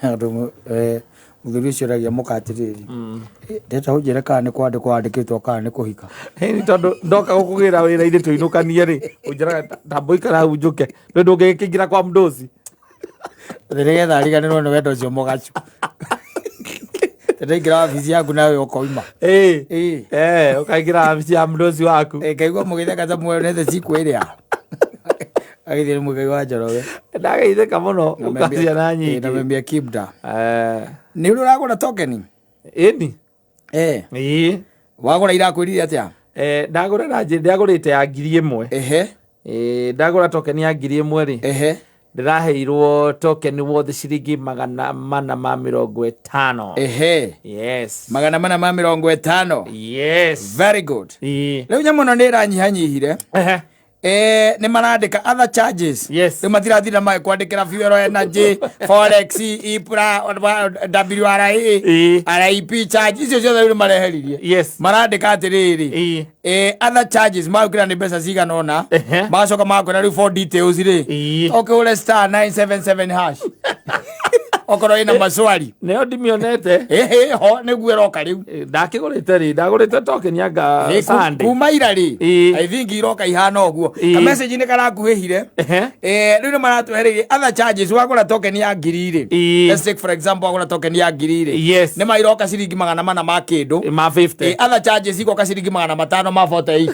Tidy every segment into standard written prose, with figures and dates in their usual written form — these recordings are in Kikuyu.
Andũ mũthuri ũcio oragia mũka atĩrĩrĩ, ndĩrenda ũnjĩre kana nĩ kwandĩkwo wandĩkĩtwo kana nĩ kũhika. Ĩni tondũ ndoka gũkũgĩra wĩra-inĩ tũinũkanie rĩ, ũnjĩraga tamba ũikare hau njũke, nĩ ndũngĩkĩingĩra kwa mdosi. Nĩgetha ariganĩrwo nĩ wendo ũcio mũgacu. Ndĩraingĩra wabici yaku nawe ũkoima. Ĩĩ. Ĩĩ. Eh, ũkaingĩra wabici ya mdosi waku. Ngaigua mũgĩtheka ta muonete ciku ĩrĩa. Agĩthiĩ nĩ Mũigai wa Njoroge. Ndageithĩka mũno ũka ciana Na nyingĩ. memia Kibda. Eh, Nĩ ũrĩ ũragũra tokeni? ĩni. Eh. Ĩĩ. Wagũra irakwĩrire atĩa? Eh, ndagũra na njĩ ndagũrĩte ya 1000. Ehe. Ĩĩ, ndagũra tokeni ya 1000 rĩ. Ehe. Ndĩraheirwo token worth ciringi 450. Ehe. Yes. 450. Yes. Very good. Ĩĩ. Rĩu nyamũ ĩno nĩ ĩranyihanyihire. Ehe. Nĩ marandĩka other charges. Yes. Rĩu matiratinda magĩkwandĩkĩra fuel energy, forex, ipra, WRA, Ĩĩ. RIP charge icio ciothe rĩu nĩ mareheririe. Yes. Marandĩka atĩrĩrĩ. Ĩĩ. Other charges magwĩkĩra nĩ mbeca cigana ũna. Ehe. Magacoka magakwĩra rĩu for details rĩ. Ĩĩ. Ũkĩhũre star 977 hash. Okorwo ĩna maswali. Nĩyo ndimĩonete. Ĩhĩ ho nĩguo ĩroka rĩu. Ndakĩgũrĩte rĩ, ndagũrĩte token anga Sunday. Kuma ira rĩ. Ĩĩ. I think iroka ihana ũguo. Ĩĩ. Ka message nĩ karakuhĩhire. Ehe. Rĩu nĩ maratwehereirie other charges wagũra token ya ngiri rĩ. Ĩĩ. Let's take for example wagũra token ya ngiri rĩ. Yes. Nĩ mairoka ciringi 400 ma kĩndũ. Ma 50. Other charges igoka ciringi 548.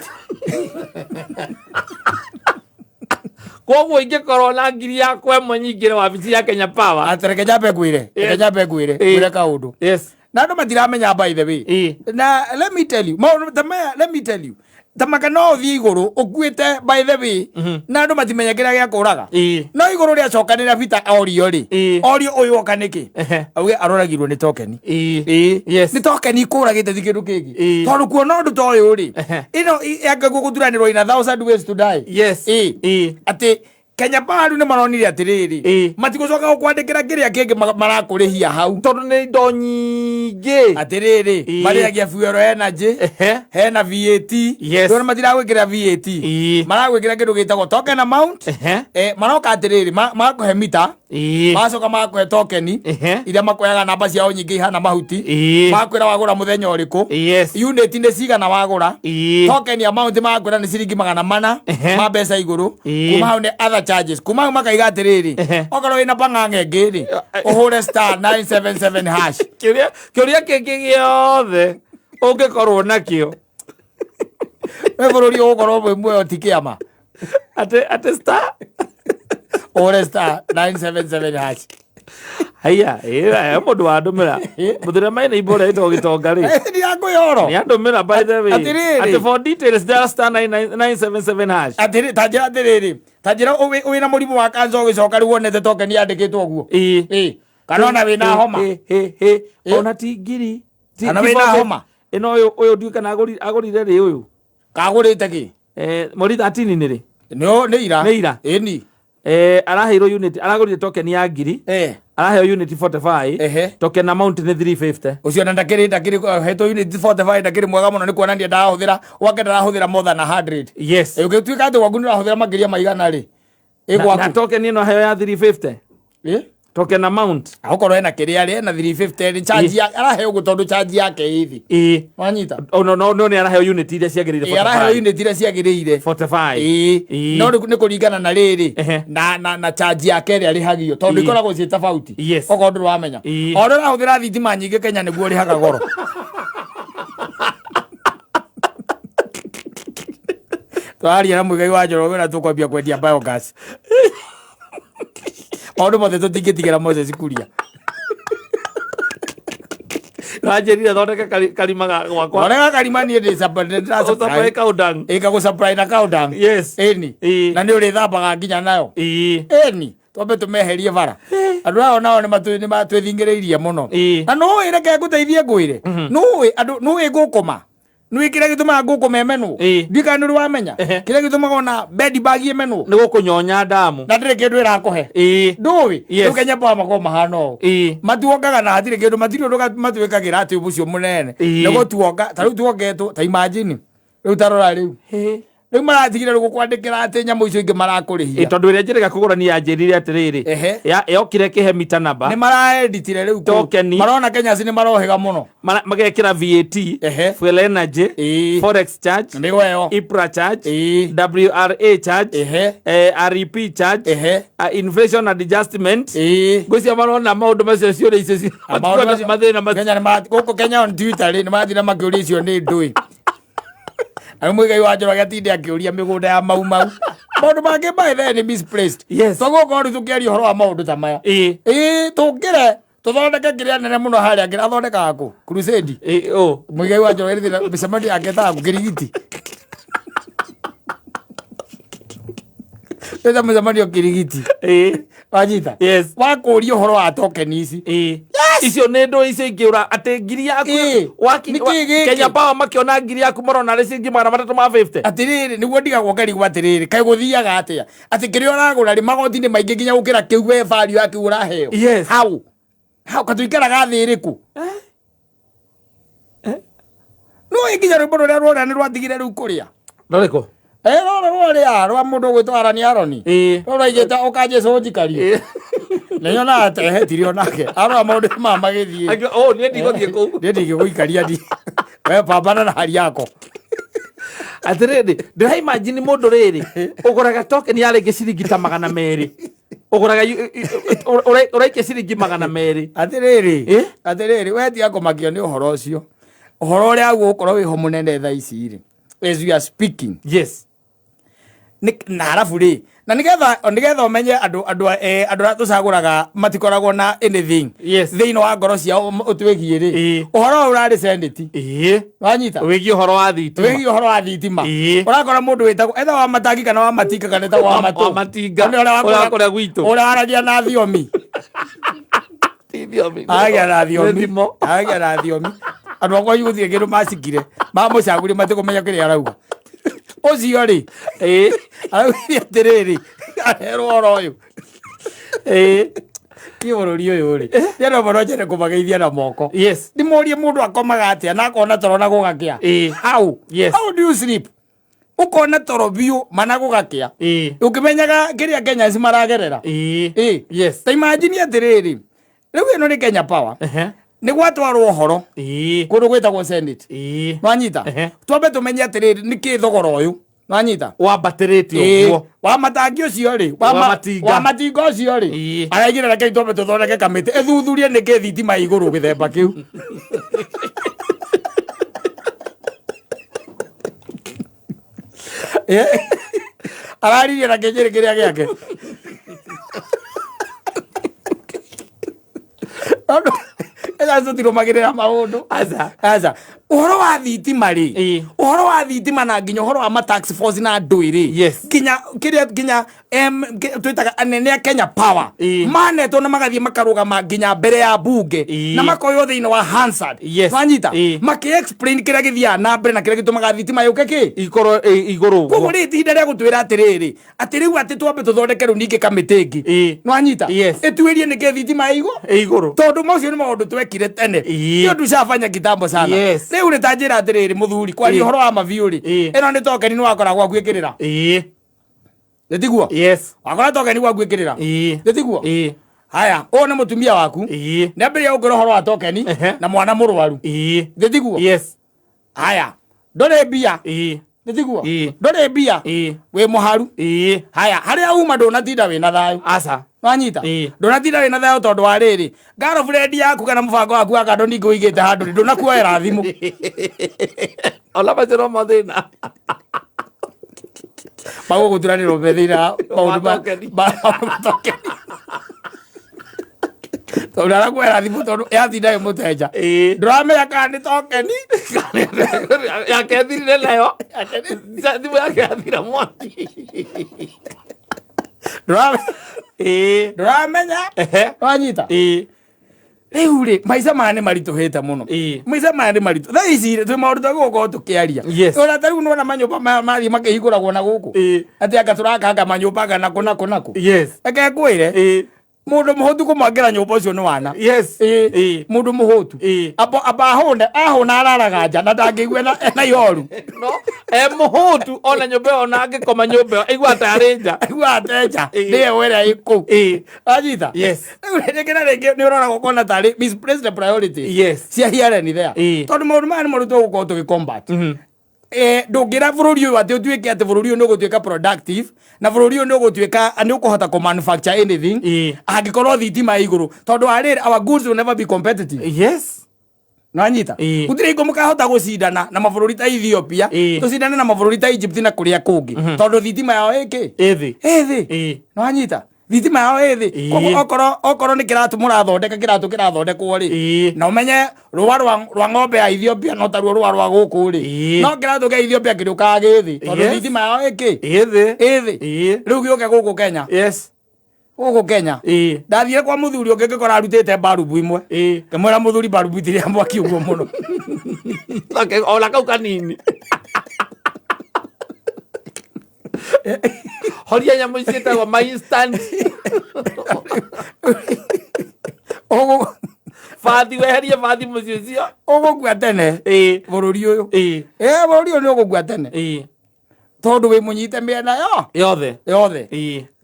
Koguo ingĩkorwo na ngiri yakwa ĩmwe nyingĩre wabici ya Kenya Power. Atĩ reke nyambe ngwĩre. Reke nyambe ngwĩre. Ĩĩ. Ngwĩre kaũndũ. Yes. Na andũ matiramenya by the way. Ĩĩ. Na let me tell you, maũndũ ta maya let me tell you. Ta maka no ũthiĩ igũrũ ũkuĩte by the way na andũ matimenya kĩrĩa gĩa kũraga. Ĩĩ. No igũrũ rĩacokanĩra Peter orio rĩ. Ĩĩ. Orio ũyũ oka nĩkĩ? Ehe. Auge aroragirwo nĩ tokeni. Ĩĩ. Ĩĩ. Yes. Nĩ tokeni ikũragĩte ti kĩndũ kĩngĩ. Ĩĩ. Tondũ kuona ũndũ ta ũyũ rĩ. Ehe. Ĩno yangĩgwo gũturanĩrwo in a thousand ways to die. Yes. Ĩĩ. Ĩĩ. Atĩ Kenya Power rĩu nĩ maronire atĩrĩrĩ. Ĩĩ. Matigũcoka gũkwandĩkĩra kĩrĩa kĩngĩ marakũrĩhia hau. Tondũ nĩ indo nyingĩ. Atĩrĩrĩ, Ĩĩ. marĩhagia fuel energy. Ehe. Hena VAT. Yes. Rĩu matiragwĩkĩra VAT. Ĩĩ. Maragwĩkĩra kĩndũ gĩtagwo token amount. Ehe. Maroka atĩrĩrĩ, makũhe mita. Ĩĩ. Magacoka makũhe tokeni. Ehe. Iria makuoyaga namba ciao nyingĩ ihana mahuti. Ĩĩ. Makwĩra wagũra mũthenya ũrĩkũ. Yes. Unit nĩ cigana wagũra. Ĩĩ. Token amount makwĩra nĩ ciringi 400 Ehe. ma mbeca igũrũ. Ĩĩ. Kuma hau nĩ other charges. Kuma hau makaiga atĩrĩrĩ. Ehe. Okorwo wĩna pang'ang'a ĩngĩ rĩ, ũhũre star 977 hash. Kĩũria kĩũria kĩngĩ gĩothe ũngĩkorwo nakĩo. We bũrũri ũgũkorwo wĩ muoyo ti kĩama. Atĩ star Ũhũre star 977 hash. Haiya, ĩĩ mũndũ wandũmĩra. Mũthĩra maina imbora ĩtagwo gĩtonga rĩ. Ndirakũhe ũhoro. Nĩ andũmĩra by the way. Atĩrĩrĩ. Atĩ for details dial star 977 hash. Atĩrĩ, ta njĩra atĩrĩrĩ. Ta njĩra wĩna mũrimũ wa kansa ũgĩcoka rĩu wonete tokeni yandĩkĩtwo ũguo. Ĩĩ. Ĩĩ. Kana ona wĩna homa. Ĩ, ĩ, ĩ. Ĩ. Ona ti ngiri. Ti- Kana ti wĩna forty. homa. Ĩno ũyũ ũyũ ndiũĩ kana agũrire rĩ ũyũ. Kagũrĩte kĩ? Mweri 13 nĩ rĩ? Nĩ ira. Nĩ ira. Ĩni. Araheirwo unit, aragũrire token ya ngiri. Araheo unit 45. Ehe. Token amount nĩ 350. Ũcio ona ndakĩrĩ hetwo unit 45 ndakĩrĩ mwega mũno nĩ kuonania ndarahũthĩra, gwake ndarahũthĩra more than 100. Yes. Ũngĩtuĩka atĩ gwaku nĩ ũrahũthĩra makĩria ma igana rĩ, ĩ Na gwaku. token ĩno aheo ya 350. Ĩ? Token amount. Okorwo ena kĩrĩa rĩ, ena 350 rĩ, charge ya, araheo ũguo tondũ charge yake ĩ thĩ. Ĩ. Wanyita? Oh, no, no, no, nĩ araheo unit iria ciagĩrĩire Ĩ, araheo 45. unit iria ciagĩrĩire. 45. Ĩ. Ĩ. No nĩ kũringana na rĩrĩ, Ehe. na charge yake ĩrĩa arĩhagio, tondũ Ĩ. ikoragwo ciĩ tofauti. Yes. Okorwo ndũrĩ wamenya. Ĩ. O ũrĩa ũrahũthĩra thitima nyingĩ Kenya nĩguo ũrĩhaga goro. Tũraria na Mũigai wa Njoroge na tũkwambia kwendia biogas. Maũndũ mothe tũtingĩtigĩra Moses Kuria. Ranjĩrire thondeke karima gwakwa. Thondeka karima niĩ ndĩ ndĩ Ũsupply supply. cow dung. Ĩka gũ supply na cow dung. Yes. Ĩni. Ĩĩ. Na nĩ ũrĩthambaga nginya nayo. Ĩĩ. Ĩni. Twambe tũmeherie bara. Andũ aya nao nĩ matwĩthingĩrĩirie mũno. Ĩĩ. Na nũĩ reke ngũteithie ngwĩre. Nũĩ andũ nũĩ ngũkũma. Nũĩ kĩrĩa gĩtũmaga ngũkũma ĩmenwo. Ĩĩ. Ndiũĩ kana nĩ ũrĩ wamenya. Ehe. Kĩrĩa gĩtũmaga ona bed bag ĩmenwo. Nĩ gũkũnyonya ndamu. Na ndĩrĩ kĩndũ ĩrakũhe. Ĩĩ. Ndũĩ. Yes. Rĩu Kenya Power makoragwo mahana ũũ. Ĩĩ. Matuongaga na hatirĩ kĩndũ, matirĩ ũndũ matwĩkagĩra atĩ ũcio mũnene. Ĩĩ. Nĩ gũtuonga, ta rĩu tuongetwo, ta imagine. Rĩu ta rora rĩu. Ĩĩ. Rĩu maratigire rĩu gũkwandĩkĩra atĩ nyamũ icio ingĩ marakũrĩhia. Tondũ ĩrĩa njĩrĩga kũgũra ni yanjĩrire atĩrĩrĩ, yokire kĩhe mita namba. Nĩ maraeditire rĩu kũu. Tokeni. Marona Kenyans nĩ marohĩga mũno. Magekĩra VAT, fuel energy, forex charge, Nĩgo ĩyo. IPRA charge, WRA charge, REP charge, inflation adjustment. Ngwĩciria marona maũndũ macio ciũria icio Maũndũ macio- mathĩna macio. Kenya gũkũ Kenya on Twitter rĩ, nĩ marathiĩ makĩũria icio nĩ ndũĩ. Na rĩu Mũigai wa Njoroge atinde akĩũria mĩgũnda ya Mau Mau. Maũndũ mangĩ by then nĩ misplaced. Tũgũkorwo rĩu tũkĩaria ũhoro wa maũndũ ta maya. Tũkĩre tũthondeke kĩrĩa nene mũno harĩa kĩrĩa athondekaga kũ? Crusade. Ũ. Mũigai wa Njoroge rĩthĩ mĩcemanio yake ĩtaga kũ? Kĩrigiti. Ĩta mũcemanio Kĩrigiti. Wanyita? Yes. Wakũria ũhoro wa token ici. Icio nĩ ndũ icio ingĩ ũra atĩ ngiri yaku Nĩ kĩĩ gĩkĩ? Kenya Power makĩona ngiri yaku marona arĩ ciringi 350. Atĩrĩrĩ, nĩguo ndigagwo ngarigwo atĩrĩrĩ, kaĩ gũthiaga atĩa atĩ kĩrĩa ũragũra rĩ, magoti nĩ maingĩ nginya gũkĩra kĩu we value ya kĩu ũraheo. Hau hau katũikaraga thĩ ĩrĩkũ? No nginya rwĩmbo rũrĩa rwora nĩ rwatigire rĩu kũrĩa. Rũrĩkũ? Rũrũ rwarĩa rwa mũndũ ũgwĩtwo Arani Aroni. Rũrũ rwaigĩte ũka Jesũ ũnjikarie. Nĩ nyonaga atehetirie onake. Arora maũndũ ma magĩthiĩ. Angĩ, oh, niĩ ndigũthiĩ kũu. Niĩ ndingĩgũikaria ndi. We pambana na hali yako. Atĩrĩrĩ, ndĩra imagine mũndũ rĩrĩ ũgũraga token ya rĩngĩ ciringi ta 200, ũgũraga ũraikia ciringi 200. Atĩrĩrĩ, atĩrĩrĩ, we tiga kũmakio nĩ ũhoro ũcio. Ũhoro ũrĩa ũgũkorwo wĩho mũnene thaa ici rĩ, as we are speaking. Na arabu rĩ, na nĩgetha ũmenye andũ arĩa tũcagũraga matikoragwo na anything thĩinĩ wa ngoro ciao ũtwĩgiĩ rĩ, ũhoro ũyũ ũrarĩ Senate. Wanyita? Wĩgiĩ ũhoro wa thitima. Wĩgiĩ ũhoro wa thitima. Ũrakora mũndũ wĩtagwo either wa matangi kana wa matinga kana wĩtagwo wa matũ. Wa matinga. Ũrĩa Ũrĩa wa kũrĩa gwitũ. Ũrĩa waragia na thiomi. Ti thiomi. Aragia na thiomi. Nĩ thimo. Aragia na thiomi. Andũ akwa gũtirĩ kĩndũ macikire. Mamũcagũrie matikũmenya kĩrĩa arauga. Ũcio rĩ, araugire atĩrĩrĩ, aherwo ũhoro ũyũ. Niĩ bũrũri ũyũ rĩ, niĩ no mũno nyende kũmageithia na moko. Ndĩmorie mũndũ akomaga atĩa na akona toro na gũgakĩa. How? How do you sleep? Ũkona toro biũ mana gũgakĩa. Ũkĩmenyaga kĩrĩa Kenyans maragerera. Ta imagine atĩrĩrĩ, rĩu ĩno nĩ Kenya Power. Nĩ gwatwarwo ũhoro kũndũ gwĩtagwo Senate. Nwanyita? Twambe tũmenye atĩrĩrĩ, nĩkĩ thogora ũyũ? Nwanyita? Wambatĩrĩte ũguo. Wa matangi ũcio rĩ, Wa matinga. wa matinga ũcio rĩ, araigĩrĩra rekei twambe tũthondeke kamĩtĩ ĩthuthurie nĩkĩ thitima ĩ igũrũ gĩthemba kĩu. Araririe na kĩnjĩrĩ kĩrĩa gĩake. Tondũ ĩca tũtirũmagĩrĩra maũndũ. Aca. Aca. Ũhoro wa thitima rĩ, ũhoro wa thitima na nginya ũhoro wa ma tax force na ndũĩ rĩ, nginya kĩrĩa nginya twĩtaga anene a Kenya Power manetwo na magathiĩ makarũgama nginya mbere ya bunge na makoywo thĩinĩ wa Hansard. Nwanyita? Makĩ explain kĩrĩa gĩthiaga na mbere na kĩrĩa gĩtũmaga thitima yũke kĩ? Ikorwo igũrũ ũguo. Koguo rĩ, ti ihinda rĩa gũtwĩra atĩrĩrĩ, atĩ rĩu atĩ twambe tũthondeke rĩu ningĩ kamĩtĩ ĩngĩ. Nwanyita? Ĩtuĩrie nĩkĩ thitima ĩ igũrũ? Ĩ igũrũ. Tondũ macio nĩ maũndũ twekire tene. Nĩ ũndũ ucabanya kitambo sana. Rĩu rĩ, ta njĩra atĩrĩrĩ mũthuri, kwaria ũhoro wa mabiũ rĩ, ĩno nĩ tokeni nĩ wakora gwaku ĩkĩrĩra. Nĩ tiguo? Wakora tokeni gwaku ĩkĩrĩra. Nĩ tiguo? Haya, ũyũ nĩ mũtumia waku. Nĩ ambĩrĩria gũkwĩra ũhoro wa tokeni na mwana mũrwaru. Nĩ tiguo? Haya, ndũrĩ mbia. Nĩ tiguo? Ndũrĩ mbia. Wĩ mũharu. Haya, harĩa uma ndũnatinda wĩna thayũ. Aca. Wanyita? Ndũnatinda wĩna thayũ tondũ wa rĩrĩ, girlfriend yaku kana mũbango waku wa kando ningĩ ũigĩte handũ rĩ, ndũnakuoera thimũ. Ona macio no mathĩna. Magũgũturanĩrwo me thĩinĩ wa maũndũ Wa tokeni. maũndũ ma tokeni. Tondũ arakuoera thimũ tondũ yatinda ĩ mũtenja. Ndũramenya kana nĩ tokeni. Yake ethirire nayo. Thimũ yake yathira mwaki. Ndũramenya. Wanyita? Rĩu rĩ, maica maya nĩ maritũhĩte mũno. Maica maya nĩ maritũ. Thaa ici rĩ, twĩ maũndũ twagĩrĩirwo gũkorwo tũkĩaria. Ona ta rĩu nĩwona manyũmba maya mathiĩ makĩhingũragwo na gũkũ. Atĩ anga tũrakanga manyũmba anga nakũ nakũ nakũ. Reke ngwĩre. Mundu muhutu kumwakira nyumba ucio ni wana. Yes. Ĩĩ. Mundu muhutu. Abo aba ahune ahuna araraga nja na ndangĩigua ena ihoru. No e muhutu ona nyumba ĩyo ona angĩkoma nyumba ĩyo aigua ta arĩ nja. Aigua atenja nĩye wĩra ĩ kũu. Wanyita? Yes. Rĩu rĩngĩ na rĩngĩ nĩ ũrora gũkona tarĩ misplaced priority. Yes. Cia here and there. Tondũ maũndũ maya nĩ maũndũ tũgũkorwo tũgĩ combat. Ndũngĩra bũrũri ũyũ atĩ ũtuĩke atĩ bũrũri ũyũ nĩ ũgũtuĩka productive na bũrũri ũyũ nĩ ũgũtuĩka nĩ ũkũhota kũ manufacture anything angĩkorwo thitima ĩ igũrũ tondũ arĩrĩ our goods will never be competitive. Yes. Nwanyita? Gũtirĩ hingo mũkahota gũcindana na mabũrũri ta Ethiopia, tũcindane na mabũrũri ta Egypt na kũrĩa kũngĩ tondũ thitima yao ĩkĩ ĩthĩ ĩthĩ. Nwanyita? Thitima yao ĩthĩ. Koguo okorwo nĩ kĩratũ mũrathondeka, kĩratũ kĩrathondekwo rĩ, na ũmenye rũa rwa ng'ombe ya Ethiopia no taruo rũa rwa gũkũ rĩ, no kĩratũ kĩa Ethiopia kĩrĩũkaga gĩthĩ tondũ thitima yao ĩkĩ ĩthĩ ĩthĩ. Rĩu gĩũke gũkũ Kenya. Yes. Gũkũ Kenya. Ndathire kwa mũthuri ũngĩ ngĩkora arutĩte mbarubu imwe. Ngĩmwĩra mũthuri mbarubu itirĩ ya mwaki ũguo mũno. Okay, ona kau kanini. Horia nyamũ ici ciĩtagwo my instant. Bathi weherie bathi mũciĩ ũcio. Ũgũkua tene. Bũrũri ũyũ. Bũrũri ũyũ nĩ ũgũkua tene. Tondũ wĩ mũnyite mĩena yo. Yothe. Yothe.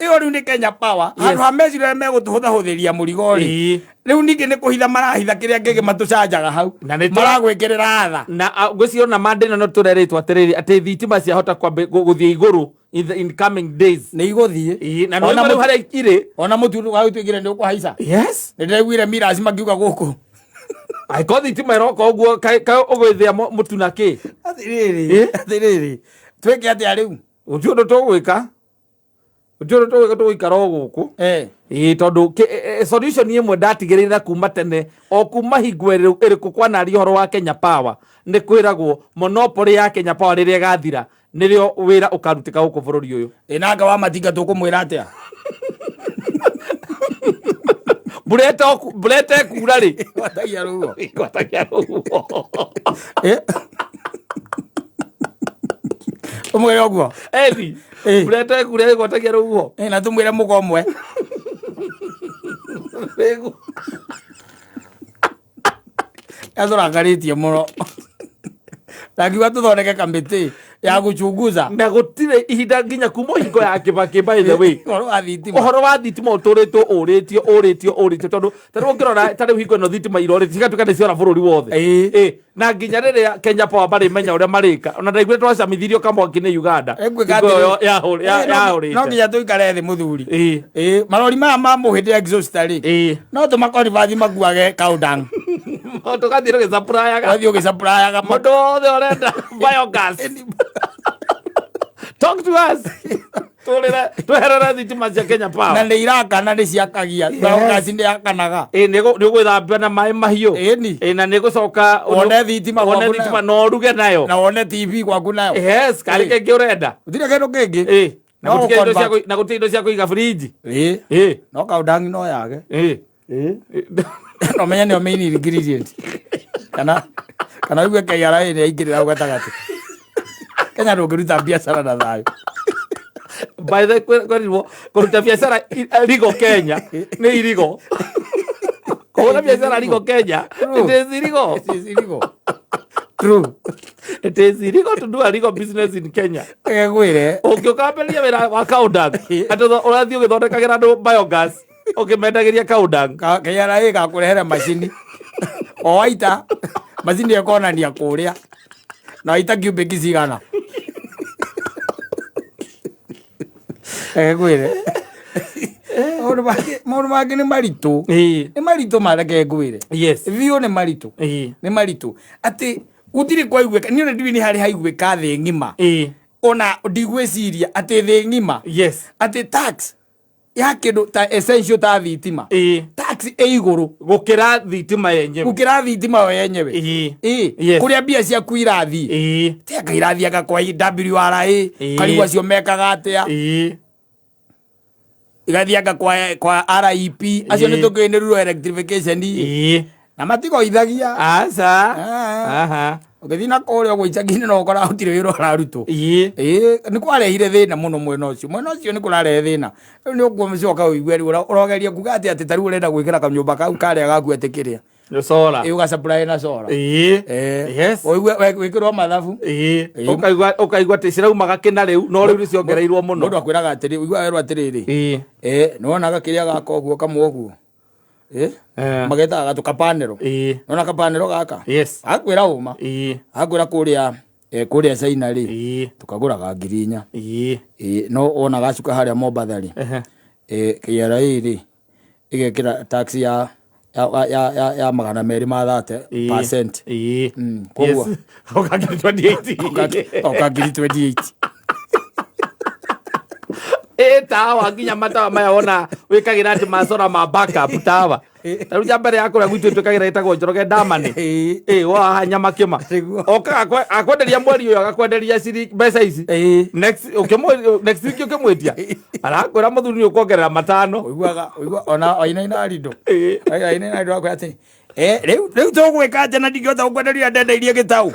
Ĩyo rĩu nĩ Kenya Power. Handũ ha meciria ũrĩa megũtũhũthahũthĩria mũrigo rĩ. Rĩu ningĩ nĩ kũhitha marahitha kĩrĩa kĩngĩ matũcanjaga hau. Na nĩ Maragwĩkĩrĩra atha. Na ngwĩciria ona Monday ĩno no tũrerĩtwo atĩrĩrĩ atĩ thitima ciahota gũthiĩ igũrũ in the incoming days. Nĩ igũthiĩ. Na no rĩu harĩa irĩ. Ona mũtu ũgagĩtuĩkire nĩ ũkũhaica. Yes. Nĩ ndĩraiguire Miras makiuga gũkũ. Angĩkorwo thitima ĩroka ũguo kaĩ ũgwĩthĩa mũtu na kĩ? Atĩrĩrĩ, atĩrĩrĩ. Twĩke atĩa rĩu? Gũtirĩ ũndũ tũgwĩka. Gũtirĩ ũndũ tũgwĩka, tũgũikara o gũkũ. Ĩĩ, tondũ solution ĩmwe ndatigĩrĩire kuma tene o kuma hingo ĩrĩkũ kwanaria ũhoro wa Kenya Power nĩ kwĩragwo monopoly ya Kenya Power rĩrĩa ĩgathira nĩrĩo wĩra ũkarutĩka gũkũ bũrũri ũyũ. Ĩ nanga wa matinga tũkũmwĩra atĩa? Mbura ĩtekura rĩ. Gwatagia rũhuho. Gwatagia rũhuho. Ũmwĩre ũguo? Eni. Mbura ĩtekura rĩ, gwatagia rũhuho. Na tũmwĩre mũgo ũmwe. Rĩgu. Atũrakarĩtie mũno. Ndakiuga tũthondeke kamĩtĩ ya gũchunguza. Na gũtirĩ ihinda nginya kuma hingo ya Kibaki, by the way. Ũhoro wa thitima. Ũhoro wa thitima ũtũrĩtwo ũrĩtio ũrĩtio ũrĩtio tondũ ta rĩu ũngĩrora ta rĩu hingo ĩno thitima irorĩte cigatuĩka nĩ ciora bũrũri wothe. Na nginya rĩrĩa Kenya Power marĩmenya ũrĩa marĩka ona ndaiguire twacamithirio kamwaki nĩ Uganda. Ĩngwĩka Hingo ĩyo atĩrĩ, yahũrĩte. No nginya tũikare thĩ mũthuri. Marori maya ma mũhĩndĩ exhauster rĩ. No tũmakoribathi makuage cow dung. Tũgathiĩ tũgĩcapurayaga. Tũgathiĩ ũgĩcapurayaga. Mũndũ wothe ũrenda biogas. Talk to us. Tũrĩre, tweherere thitima cia Kenya Power. Na nĩ irakana nĩ ciakagia. Biogas nĩ yakanaga. Ĩ, nĩ ũgwĩthambia na maĩ mahiũ. Ĩni. Ĩ, na nĩ gũcoka Wone thitima wone gwaku thitima nayo. na ũruge nayo. Na wone TV gwaku nayo. Yes, karĩ kĩngĩ ũrenda. Gũtirĩ kĩndũ kĩngĩ. Na No gũtirĩ indo cia gũconvert. na gũtirĩ indo cia kũiga fridge. No cow dung no yage. No menye nĩo main ingredient. Kana ũigue KRA nĩ yaingĩrĩra hau gatagatĩ. Kenya ndũngĩruta biacara na thayũ. By the way, kwerirwo kũruta biacara rigo Kenya nĩ irigo. Kũhũra biacara rigo Kenya, it is irigo. It is irigo. True. It is illegal to do a legal business in Kenya. Reke ngwĩre. Ũngĩũka wambĩrĩrie wĩra wa cow dung, atĩ ũrathiĩ ũgĩthondekagĩra andũ biogas, ũkĩmendagĩria cow dung. KRA ĩgakũrehere macini. O waita, macini ĩkonania kũrĩa. Na waita cubic cigana. Reke ngwĩre. Maũndũ mangĩ nĩ maritũ. Nĩ maritũ ma reke ngwĩre. Biũ nĩ maritũ. Nĩ maritũ. Atĩ gũtirĩ kwaiguĩka, niĩ ona ndiũĩ nĩ harĩ haiguĩka thĩ ng'ima. Ona ndigwĩciria atĩ thĩ ng'ima. Atĩ tax ya kĩndũ ta essential ta thitima. Tax ĩ igũrũ. Gũkĩra thitima yenyewe. Gũkĩra thitima yo yenyewe. Kũrĩa mbia ciaku irathiĩ. Tianga irathiaga kwa WRA, karigwo acio mekaga atĩa. Igathianga kwa REP, acio nĩ tũkĩũĩ nĩ rural electrification. Na matigoithagia. Aca. Ah. Aha. Ũgĩthiĩ na kũrĩa ũguo icagi-inĩ no ũkora gũtirĩ wĩra ũrarutwo. Ĩĩ. Ĩĩ, nĩ kwarehire thĩna mũno mwena ũcio. Mwena ũcio nĩ kũrarehe thĩna. Rĩu nĩ ũkũcoka ũigue rĩu ũrogeria kuga atĩ atĩ ta rĩu ũrenda gwĩkĩra kanyũmba kau karĩa gaku atĩ kĩrĩa. Nĩ solar. Ĩĩ, ũgacupply na solar. Ĩĩ. Eh, Yes. ũigue wĩkĩrwo mathabu. Ĩĩ. Ĩĩ. Ũkaigua atĩ ciraumaga kĩna rĩu no rĩu nĩ ciongereirwo mũno. Mũndũ akwĩraga atĩrĩ, ũiguaga werwo atĩrĩrĩ. Ĩĩ. Eh, nĩwonaga kĩrĩa gaka ũguo kamwe ũguo. Eh? Eh. Magetaga gatũ kapanero. Ĩĩ. Nĩwona kapanero gaka? Yes. Akwĩra ũma. Ĩĩ. Akwĩra kũrĩa kũrĩa China rĩ, Ĩĩ. tũkagũraga 4,000. Ĩĩ. Ĩĩ, no wona gacuka harĩa Mombatha rĩ, Ehe. KRA rĩ, ĩgekĩra tax ya 230 Ĩĩ. percent. Ĩĩ. Koguo Yes. Oka 28. Oka 28,000. Ĩ tawa nginya matawa maya wona wĩkagĩra atĩ macora ma backup tawa. Ta rĩu njamba ĩrĩa ya kũrĩa gwitũ twĩkagĩra ĩtagwo Njoroge Ndamani. Ĩĩ. Ĩ waha nyama kĩma. Nĩguo. Okaga akwenderia mweri ũyũ agakwenderia ciringi mbeca ici. Ĩĩ. Next ũkĩmwe next week ũkĩmwĩtia arakwĩra mũthuri nĩ ũkuongerera 5. Ũiguaga ũigua ona wainaina rindo. Ĩĩ. Wainaina rindo akwĩra atĩ rĩu rĩu tũgwĩka atĩa na ndingĩhota gũkwenderia ndendeirie gĩtau.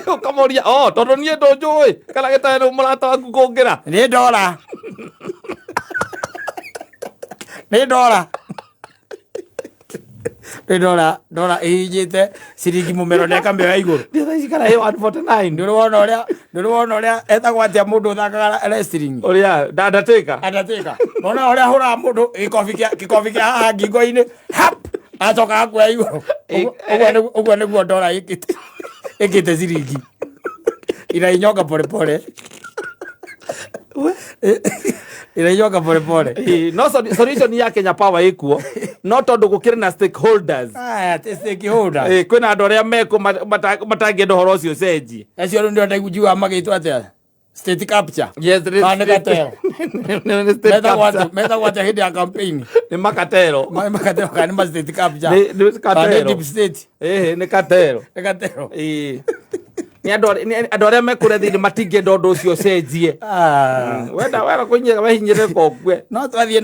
Ũkamũria oh tondũ niĩ ndũnjũĩ kana gĩtarĩ nĩ mũrata waku kũngĩra. Nĩ ndora. Nĩ ndora. Nĩ ndora ndora ĩhinyĩte ciringi mũmero na ĩkamĩoya igũrũ. Nĩ thaa ici kana ĩ 149. Ndũrĩ wona ũrĩa ndũrĩ wona ũrĩa etagwo atĩa mũndũ ũthakaga wrestling. Ũrĩa Undertaker. Undertaker. Nona ũrĩa ahũraga mũndũ gĩkobi kĩa haha ngingo-inĩ hap acoka akuoya igũrũ. Ũguo nĩguo ndora ĩkĩte ĩkĩte ciringi. Inainyonga pole pole. Inainyonga pole pole. Ĩĩ, no solution ya Kenya Power ĩkuo no tondũ gũkĩrĩ na stakeholders. Aya, ti stakeholders. Ĩĩ, kwĩna andũ arĩa mekuo matangĩenda ũhoro ũcio ũcenjie. Acio rĩu nĩo ndaiguaga magĩtwo atĩa? State capture. Yes, Kana nĩ gatero. Nĩ state Metagwo capture. atĩa- metagwo atĩa hĩndĩ ya campaign? Nĩ makatero. Makatero kana nĩ ma state capture? Nĩ Kana nĩ katero. deep state? Ĩĩ, nĩ katero. Nĩ katero. Ĩĩ. Nĩ andũ arĩa mekũrĩa thĩinĩ matingĩenda ũndũ ũcio ũcenjie. Ah. Wenda wera kũhinyĩrĩka wehinyĩrĩre kokue. No twathiĩ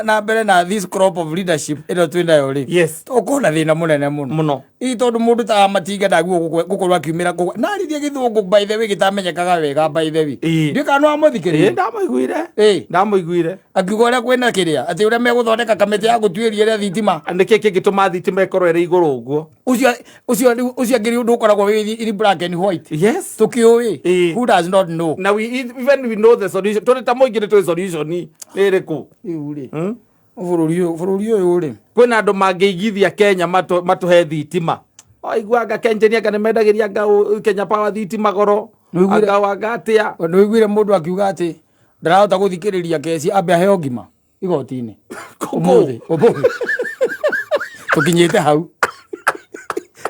na mbere na this crop of leadership ĩno twĩ nayo rĩ. Yes. Tũkona thĩna mũnene mũno. Mũno. Ii tondũ mũndũ ta Matinga ndaguo gũkorwo akiumĩra kũu. Na arithie gĩthũngũ by the way gĩtamenyekaga wega by the way. Ĩĩ. Ndiũĩ kana nĩwamũthikĩrĩria. Ĩĩ, ndamũiguire. Ĩĩ. Ndamũiguire. Akiuga ũrĩa kwĩna kĩrĩa atĩ ũrĩa megũthondeka kamĩtĩ ya gũtuĩria ĩrĩa thitima. Nĩkĩ kĩngĩtũma thitima ĩkorwo ĩrĩ igũrũ ũguo? Ũcio ũcio rĩu ũcio angĩrĩ ũndũ ũkoragwo wĩ in black and white. Yes. Tũkĩũĩ. Ĩĩ. Who does not know? Na we even we know the solution. Tũrĩ ta mũingĩ nĩ tũĩ solution nĩ ĩrĩkũ. Rĩu rĩ. Bũrũri ũyũ bũrũri ũyũ rĩ. Kwĩna andũ mangĩigithia Kenya matũhe thitima. Waigua anga Kengen anga nĩmendagĩria anga Kenya Power thitima goro. Nĩũiguire- Anga anga atĩa. Nĩũiguire mũndũ akiuga atĩ ndarahota gũthikĩrĩria keci ambe aheo ngima igoti-inĩ. Ũmũthĩ ũmũthĩ. Tũkinyĩte hau.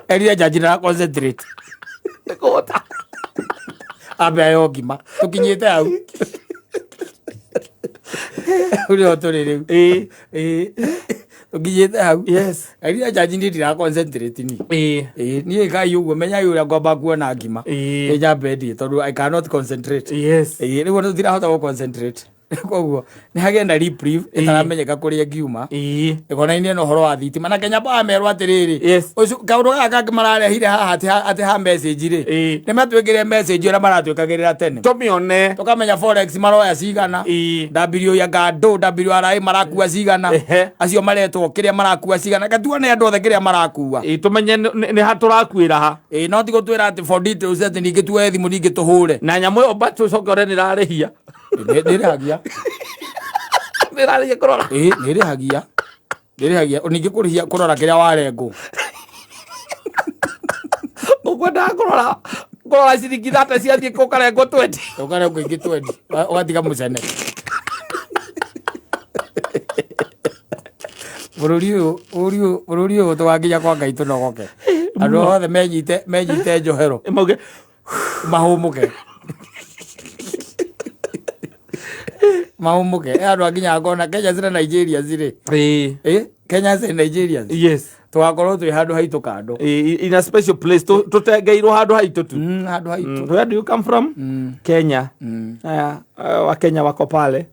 Erire jaji ndara concentrate. Nĩkũhota. Ambe aheo ngima. Tũkinyĩte hau. Ũrĩa tũrĩ rĩu. Ĩĩ. Ĩĩ. Tũkinyĩte hau. Yes. Erire jaji niĩ ndira concentrate niĩ. Ĩĩ. Ĩĩ, niĩ kai ũguo menyai ũrĩa ngwamba kuona ngima. Ĩĩ. Nĩ nyambe ndĩe tondũ I cannot concentrate. Yes. Ĩĩ, rĩu ona tũtirahota gũ concentrate. Koguo nĩ hagĩe na reprieve ĩtaramenyeka kũrĩa ĩngiuma. Ĩĩ. Ĩkonainie na ũhoro wa thitima na Kenya Power merwo atĩrĩrĩ. Yes. Ũcio kaũndũ gaka kangĩ mararehire haha atĩ ha message rĩ. Ĩĩ. Nĩ matwĩkĩre message ũrĩa maratwĩkagĩrĩra tene. Tũmĩone. Tũkamenya forex maroya cigana. Ĩĩ. W ya ngandũ WRA marakua cigana. Ehe. Acio maretwo kĩrĩa marakua cigana. Reke tuone andũ othe kĩrĩa marakua. Ĩĩ, tũmenye nĩ ha tũrakuĩra ha. Ĩĩ, no ti gũtwĩra atĩ for details atĩ ningĩ tuoye thimũ ningĩ tũhũre. Na nyamũ ĩyo but ũcoke ũre nĩ ĩrarĩhia. Nĩ ĩrĩhagia. Nĩ ĩrarĩhia kũrora. Ĩĩ, nĩ ĩrĩhagia. Nĩ ĩrĩhagia. Ningĩ kũrĩhia kũrora kĩrĩa warengwo. Ũkwendaga kũrora kũrora ciringi thate ciathiĩ kũ ũkarengwo 20. Ũkarengwo ingĩ 20. Ũgatiga mũcene. Bũrũri ũyũ bũrũri ũyũ bũrũri ũyũ tũgakinya kwa Ngai tũnogoke. Andũ othe menyite njohero. Mauge Mahũmũke. Mahũmũke. Andũ anginya ngona Kenya na Nigeria cirĩ. Ĩĩ. Kenya and Nigerians. Yes. Tũgakorwo twĩ handũ haitũ kando. Ĩĩ, in a special place tũtengeirwo handũ haitũ tu. Handũ haitũ. Where do you come from? Kenya. Aya, wa Kenya wako pale.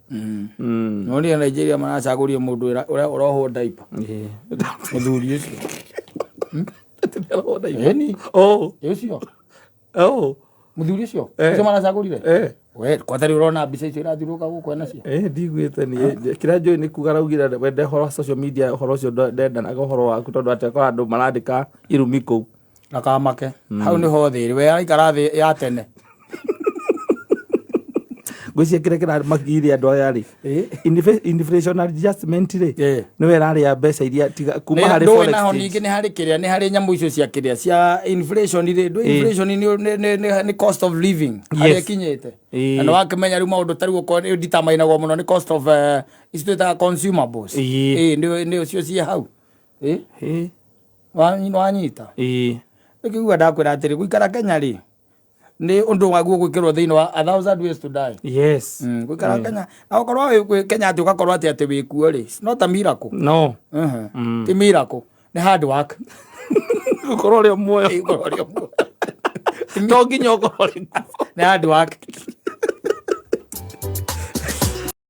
Nonire Nigeria maracagũria mũndũ ũrĩa ũrohwo diaper. Mũthuri ũcio. Atĩ nĩ arona ihu. Ĩni. Oh. Ĩ ũcio. Oh. Mũthuri ũcio. Eh. Ũcio maracagũrire. Eh. We kwata rĩu ũrona mbica icio irathiũrũrũka gũkũ enacio. Eh, ndiguĩte niĩ kĩrĩa njũĩ nĩ kuga araugire wende ũhoro wa social media ũhoro ũcio ndendanaga ũhoro waku tondũ atĩ akora andũ marandĩka irumi kũu. Ndakamake. Hau nĩho thĩ ĩrĩ. We araikara thĩ ya tene. Ngwĩciria kĩrĩa kĩramagirie andũ aya rĩ, inflation adjustment rĩ, nĩwe ĩrarĩa mbeca iria tiga kuma harĩ ndũĩ forex naho exchange. ningĩ nĩ harĩ kĩrĩa nĩ harĩ nyamũ icio cia kĩrĩa cia inflation rĩ, ndũĩ inflation nĩ cost of living harĩa ĩkinyĩte. Na nĩ wakĩmenya rĩu maũndũ ta rĩu okorwo nĩ determinagwo mũno nĩ cost of ici twĩtaga consumables. Ĩĩ nĩ ũcio ciĩ hau. Ĩĩ. Wanyita? Ĩĩ. Nĩkĩigua ndakwĩra atĩrĩ, gũikara Kenya rĩ, nĩ ũndũ waguo gwĩkĩrwo thĩinĩ wa a thousand ways to die. Yes. Gũikara Kenya, na ũkorwo wĩ kwĩ Kenya atĩ ũgakorwo atĩ atĩ wĩkuo rĩ, it's not a miracle. No. Ti miracle, nĩ hard work. Gũkorwo ũrĩ o muoyo. Gũkorwo ũrĩ o muoyo. To nginya ũkorwo ũrĩ kuo. Nĩ hard work.